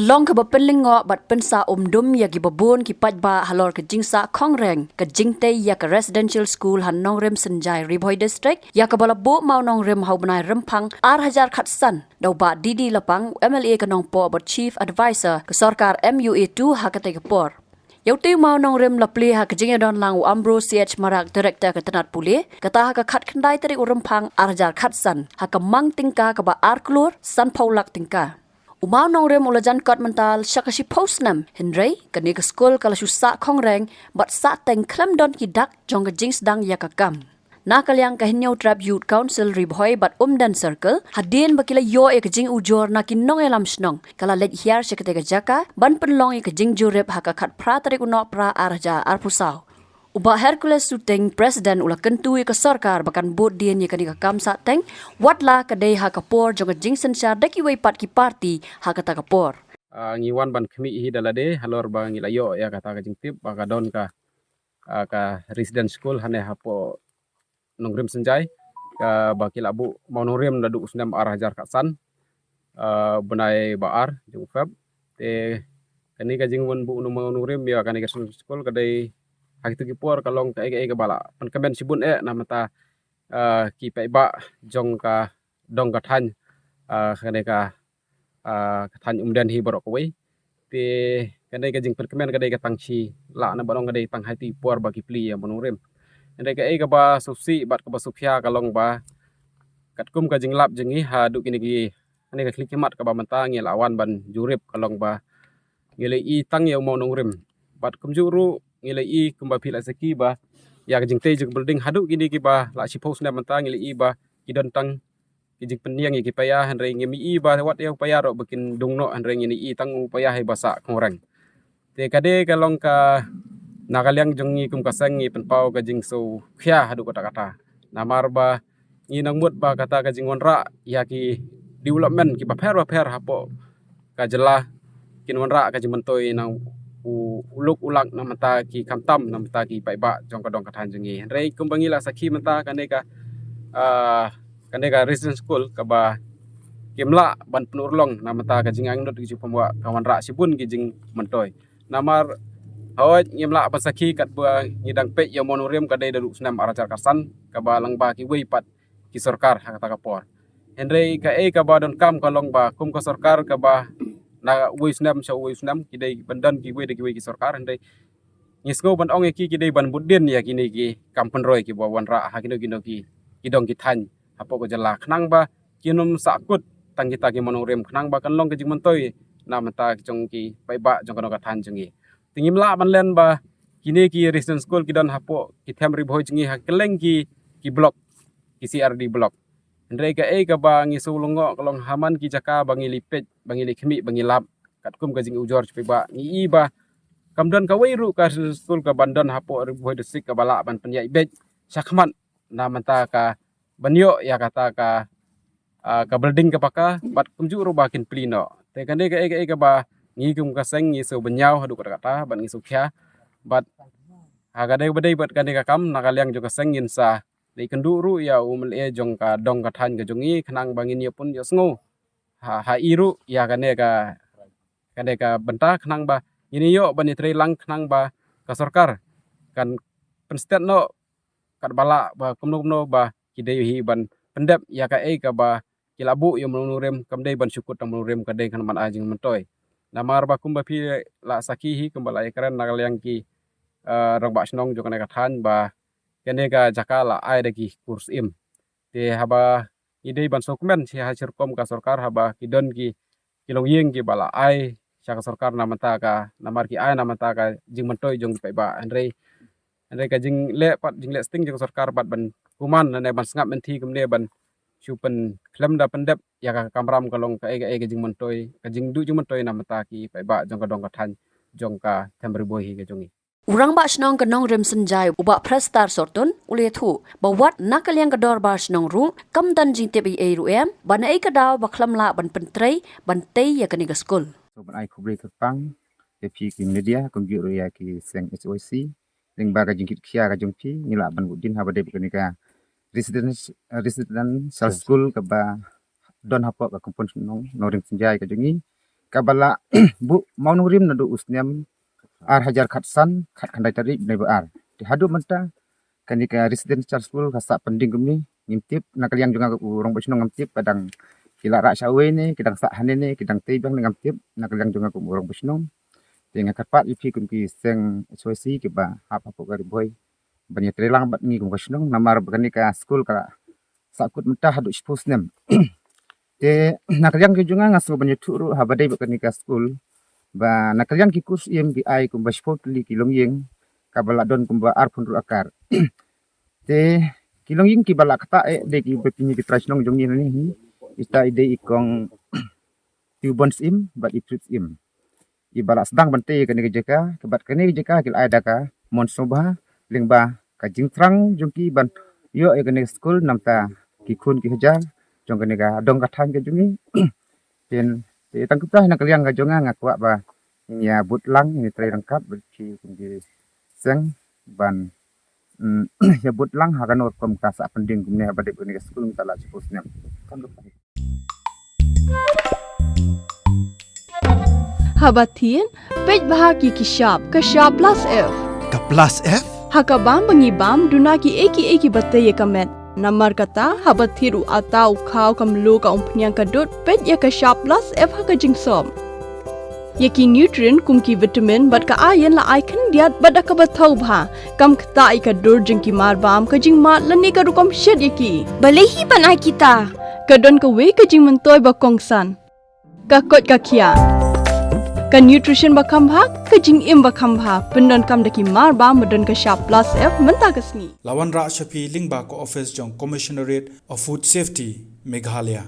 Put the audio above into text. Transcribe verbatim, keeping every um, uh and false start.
Long kaba pynlyngngoh bad pynsah umdum ïa kiba bun ki paidbah halor ka jingsah khongreng ka jingtei ïa ka residential school ha Nongrim Synjai, Ri Bhoi District, ïa kaba la buh mawnongrim ha u bnai Rymphang ar hajar khatsan da u Bah D D Lapang, M L A ka Nongpoh bad Chief Advisor ka sorkar M U A two ha katei ka por. Ïa utei u mawnongrim la plie ha ka jingïadonlang u Ambrose C H Marak, Director ka tnat pule, kata ha ka khatkhyndai tarik u Rymphang ar hajar khatsan, ha ka mang tyngka kaba ar klur sanphew lak tyngka. U mawnongrim u la jan kot mynta sha ka shiphew snem, hynrei kane ka skul ka la shu sah khongreng bad sah teng khlem don ki dak jong ka jingsdang ïa ka kam. Na ka liang ka Hynñiewtrep Youth Council Ri Bhoi bad Umden Circle, hadien ba ki la ïoh ïa ka jingujor na ki nongïalam shnong, ka la leit hiar sha katei ka jaka ban pynlong ïa ka jingjurip ha ka khatphra tarik u Nohprah ar hajar arphew saw. U Bah Hercules Suting, President, u la kyntu ïa ka sorkar ba kan bud dien ïa kane ka kam sah teng, watla ka dei ha ka por jong ka jingsynshar da kiwei pat ki party ha kata ka por. Ah, ngi wan ban khmih hi da lade halor ba ngi la ïoh ïa kata ka jingtip ba ka don ka, ah, ka residence school hane hapoh Nongrim Synjai, kaba ki la buh mawnongrim naduh u snem ar hajar khatsan, ah, bnai ba ar jong u Feb. Te kane ka jingwan buh mawnongrim ïa kane ka residence school ka dei ha kito ki por ka long kaei kaei kaba la pynkmen shibun eh na mynta, ah, ki paidbah jong ka dong ka thaiñ, ah, kane ka, ah, ka thaiñ Umden hi baroh kawei. Te kane ka jingpynkmen ka dei ka tang shi lah na ba long ka dei tang ha itei i por ba ki plie ïa mawnongrim. Hynrei kaei kaba sngewsih bad kaba sngewkhia ka long ba katkum ka jinglap jong ngi haduh kine ki, kane ka khlieh khmat kaba mynta ngi la wan ban jurip ka long ba ngi la ïohi tang ïa u mawnongrim. Bad kumjuh ruh ngi la ïohi kumba phi la sakhi ba ïa ka jingtei jong ka building haduh kine kiba la shiphew snem mynta ngi la ïohi ba ki don tang ki jingpynïeng ïa ki paia, hynrei ngim ïohi ba wat ïa u paia ruh ba kin dung noh, hynrei ngi la ïohi tang u paia hi ba sah khongreng. Te ka dei ka long ka, na ka liang jong ngi kum ka seng ngi pynpaw ka jingsngewkhia haduh katta katta. Namar ba ngi nang mut ba kata ka jingwanrah ïa ki development kiba pher ba pher hapoh ka jylla kin wanrah ka jingmyntoi na u, u luk u lak na mynta ki khamtam na mynta ki paidbah jong ka dong ka thaiñ jong ngi. Hynrei kumba ngi la sakhi mynta kane ka, ah, kane ka residence school kaba kim lah ban pynurlong na mynta ka jingangnud ka jingpynbha ka wanrah shibun ki jingmyntoi. Namar hooid ngim lah ban sakhi katba ngi dang peit ïa u mawnongrim ka dei naduh u snem ar hajar khatsan kaba lyngba kiwei pat ki sorkar ha kata ka por. Hynrei kaei kaba donkam ka long ba kum ka sorkar kaba na uwei u snem sha uwei u snem ki dei ban don kiwei da kiwei ki sorkar, hynrei ngi sngew ban ong ïa ki ki dei ban bud dien ïa kine ki kam pynroi kiba wanrah ha kino kino ki, ki dong ki thaiñ hapoh ka jylla khnang ba kin ym sahkut tang kita ki mawnongrim khnang ba kan long ka jingmyntoi na mynta jong ki paidbah jong ka dong ka thaiñ jong ngi. Te ngim lah ban len ba kine ki residence school ki don hapoh ki them Ri Bhoi jong ngi ha kylleng ki, ki block, ki C R D block. Hynrei kaei kaba ngi shu lyngngoh ka long ha man ki jaka ba ngi la peit, ba ngi la khmih, ba ngi lap katkum ka jingujor jong ki paidbah, ngi ïohi ba kam don kawei ruh ka residence school kaban don hapoh Ri Bhoi District kaba lah ban pynïaid beit shakhmat na mynta ka ban ïoh ïa kata ka, ah, ka building ka paka bad kumjuh ruh ba kin plie noh. Te kane kaei kaei kaba ngi kum ka seng ngi sngewbha ïa haduh katta katta bad ngi sngewkhia bad ha ka dei ba dei bad kane ka kam na ka liang jong ka seng ngin sa leit kynduh ruh ïa u M L A jong ka dong ka thaiñ ka jong ngi khnang ba ngin ïa pun ïa sngew ha, ha i ruh ïa kane ka, kane ka bynta khnang ba ngin ïoh ban ïatrei lang khnang ba ka sorkar kan pynstet noh katba lah ba kumno kumno ba ki dei hi ban pyndep ïa kaei kaba ki la buh ïa u mawnongrim, kam dei ban shu kut tang mawnongrim, ka dei kan man ai jingmyntoi. Namar ba kumba phi la sakhi hi kumba la ïakren na ka liang ki, eh, rangbah shnong jong kane ka thaiñ ba kane ka jaka la ai da ki kur syiem. Te haba ngi dei ban sngewkmen shi ha shi rukom ka sorkar haba ki don ki, ki longïing kiba la ai sha ka sorkar na mynta ka, namar ki ai na mynta ka jingmyntoi jong ki paidbah. Hynrei, hynrei ka jingleh pat, jingleh sting jong ka sorkar pat ban kuman lane ban sngap mynthi kumne ban shu pynkhlem da pyndep ïa ka kamram ka long kaei kaei ka jingmyntoi, ka jingduh jingmyntoi na mynta ki paidbah jong ka dong ka thaiñ jong ka them Ri Bhoi hi ka jong ngi. U rangbah shnong ka Nongrim Synjai, u Bah Prestar Sortun, u la ïathuh ba wat na ka liang ka dorbar shnong ruh kam don jingtip ei ei ruh em ba na ei ka daw ba khlem lah ban pyntrei ban tei ïa kane ka skul. So ban ai khublei kyrpang ïa phi ki media kumjuh ruh ïa ki seng H Y C lyngba ka jingkit khia ka jong phi, ngi lah ban bud dien haba dei bad kane ka residence, residential school kaba don hapoh ka compound shnong Nongrim Synjai ka jong ngi. kaba la buh mawnongrim naduh u snem ar hajar khatsan, khatkhyndai tarik bnai ba ar. Te haduh mynta kane ka residential school ka sah pending kumne, ngim tip, na ka liang jong nga u rangbah shnong ngam tip, ka dang ki la rah shawei ne, ki dang sah hangne ne, ki dang tei biang ne ngam tip, na ka liang jong nga kum u rangbah shnong. Te nga kyrpad ïa phi kum ki seng H Y C kiba hap hapoh ka Ri Bhoi ban ïatreilang bad ngi kum ka shnong, namar ba kane ka school ka sah kut mynta haduh shiphew snem. Te na ka liang jong nga nga sngew ban ïathuh ruh haba dei bad kane ka school, ba na ka liang ki kur syiem ki ai kumba shiphew tylli ki longïing, kaba la don kumba arphew hynriew akar. Te ki longïing kiba la ktah eh dei kiba pynïaid ki trai shnong jong ngi hangne hi. Ita i dei i kong Tiwbon Syiem bad i Prit Syiem, iba la sdang ban tei ïa kane ka jaka, bad kane ka jaka ki la ai da ka mon sngewbha lyngba ka jingthrang jong ki ban ïoh ïa kane ka skul, namta ki khun ki hajar jong kane ka dong ka thaiñ ka jong ngi. Te, te tang kumta na ka liang ka jong nga nga kwah ba ngin ïa bud lang, ngin ïa trei ryngkat bad ki kum ki seng ban, mm, ïa bud lang ha kano ka rukom ka sah pending kumne haba dei kane ka skul mynta la shiphew snem. Haba thied, peit bha ïa ki shap, ka shap plus F. Ka plus F? Ha ka bam ba ngi bam, duna kiei kiei kiba tei ïa ka met. Namar kata, haba thied u atta, u khaw, ka mluh, ka umphniang, ka dud, peit ïa ka shap plus F ha ka jingsop. Ïa ki nutrient kum ki vitamin bad ka iron la ai khyndiat bad da kaba thaw bha. Kam ktah ïa ka dur jong ki mar bam, ka jingmad lane ka rukom shet ïa ki. Balei hi ban ai kita? Ka don kawei ka jingmyntoi ba kongsan. Ka koit ka khiah. Ka nutrition ba kham bha, ka jingim ba kham bha, pyndonkam da ki mar bam ba don ka shap plus F mynta ka sngi. La wanrah sha phi lyngba ka office jong Commissionerate of Food Safety, Meghalaya.